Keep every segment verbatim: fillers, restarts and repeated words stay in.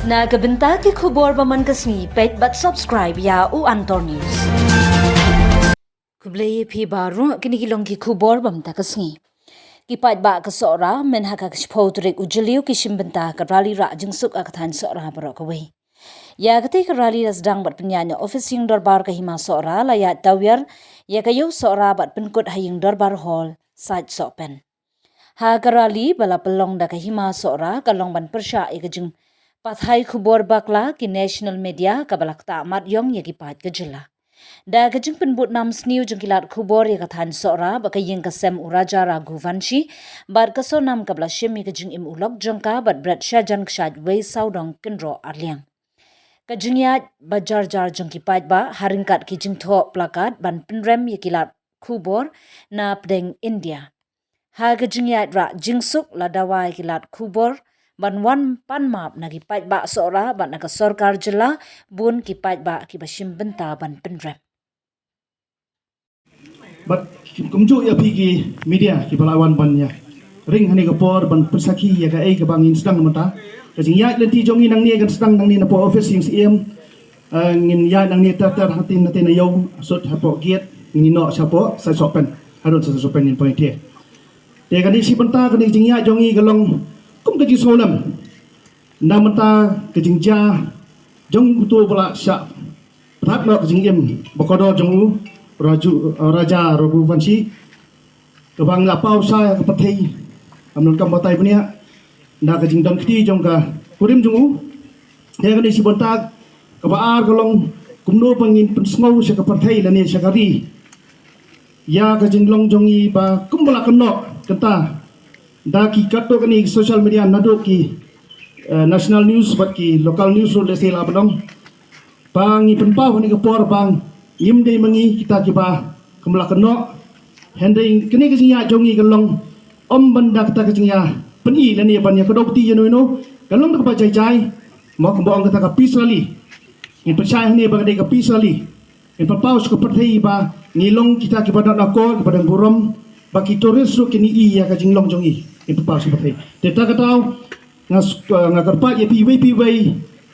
Na ka bynta ki khubor ba man ka sngi, peit bad subscribe ïa u Antor News. Khublei ïa phi baroh, kine ki long ki khubor ba mynta ka sngi. Ki paidbah ka Sohra, myn ha ka shiphew tarik u Jylliew ki shim bynta ka rally rah jingsuk ha ka thaiñ Sohra baroh kawei. Ïa katei ka rally la sdang bad pynïaid na office ïing dorbar ka Hima Sohra, la ïaid tawiar ïa ka ïew Sohra bad pynkut ha ïing dorbar hall, Sait Sohpen. Ha ka rally ba la pynlong da ka Hima Sohra, ka long ban pyrshah ïa ka jingpathai khubor bakla ki national media kaba la ktah mat ïong ïa ki paid ka jylla. Da ka jingpynbud nam sniew jong ki lad khubor ïa ka thaiñ Sohra bad ka ïing ka sem u Raja Raghuvanshi, bad ka Sonam kaba la shim ïa ka jingim u lok jong ka bad bret shajan kshaid wei sawdong kynroh arliang. Ka jingïaid ba jar jar jong ki paidbah ha ryngkat ki jingthoh plakat ban pynrem ïa ki lad khubor na pdeng India. Ha ka jingïaid rah jingsuk la dawa ïa ki lad khubor ban wan pan map na ki paidbah Sohra bad na ka sorkar jylla, bun ki paidbah kiba shim bynta ban pynrem. Bad kumjuh ïa phi ki media kiba la wan ban ïa ring ha kane ka por ban pynsakhi ïa kaei kaba ngin sdang mynta. Ka jingïaid lynti jong ngi nangne kan sdang nangne napoh office ïing Syiem. Eh, ngin ïaid nangne ter ter hangtei hangtei na ïew, sut hapoh gate, ngin ïeh noh shapoh Sait Sohpen. Haduh Sait Sohpen ngin poi te. Te kane shi bynta kane ka jingïaid jong ngi ka long kum ka jingsngewlem. Ynda mynta ka jingjia jong uto uba la shah pynthak noh ka jingim ba kordor jong u, Raju, Raja Raghuvanshi, kaba ngi la paw sha ka pyrthei, kam don kam batai bniah, na ka jingdon kti jong ka kurim jong u. Te kane shi bynta kaba ar ka long kumno ba ngin pynsngew sha ka pyrthei lane sha ka ri ïa ka jinglong jong ngi ba kumba la kynnoh kynta da ki katto katne ki social media naduh ki, eh, national news bad ki local news ruh lehse la ba dang. Ba ngi pynpaw ha kane ka por ba ngim dei ma ngi kita kiba kumba la kynnoh. Hynrei kane ka jingïaid jong ngi ka long ym ban da kata ka jingïa pyni lane ban ïa kdew kti ïano ïano, ka long da kaba jai jai, mo kumba ong kata ka peace rally. Ngin pynshai hangne ba ka dei ka peace rally. Ngin pynpaw sha ka pyrthei ba ngi long kita kiba don akor, kiba don burom, ba ki tourist ruh kin ïohi ïa ka jinglong jong ngi. Ngin pynpaw sha ka pyrthei. Te ta ka daw, nga s-, nga kyrpad ïa phi iwei pa iwei,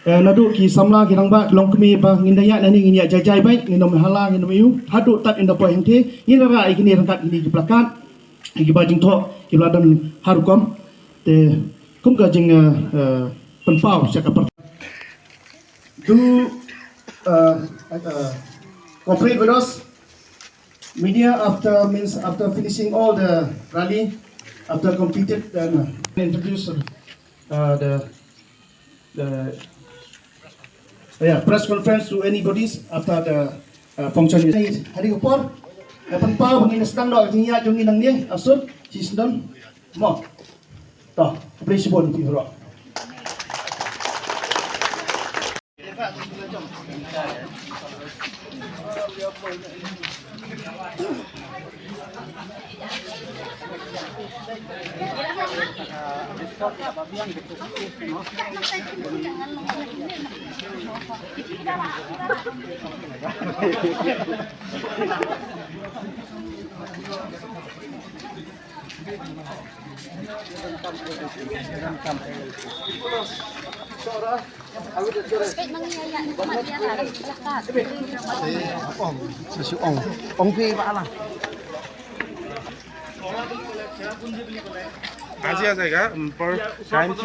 eh, naduh ki samla, ki rangbah, ki longkmie ba ngin da ïaid nangne ngin ïaid jai jai beit, ngin ym hala, ngin ym ïoh, haduh tad ngin da poi hangtei, ngin da rah ïa kine ryngkat kine ki plakat, kiba jingthoh, kiba la don ha rukom. Te kum ka jing, eh, eh, pynpaw sha ka pyrthei. Do, uh, uh, cooperate with us. Media after, means after finishing all the rally, after completed, then introduce, uh, the, the, yeah, press conference to anybody's after the, uh, function. Hari ka por, eh, pynpaw ba ngin sdang noh jingïaid jong ngi nangne, asut, shi snem. Mo. To, khublei shibun ïa phi baroh. Ong, sa shu ong. Ong phi ba la. Aji a jayega, um, par time se.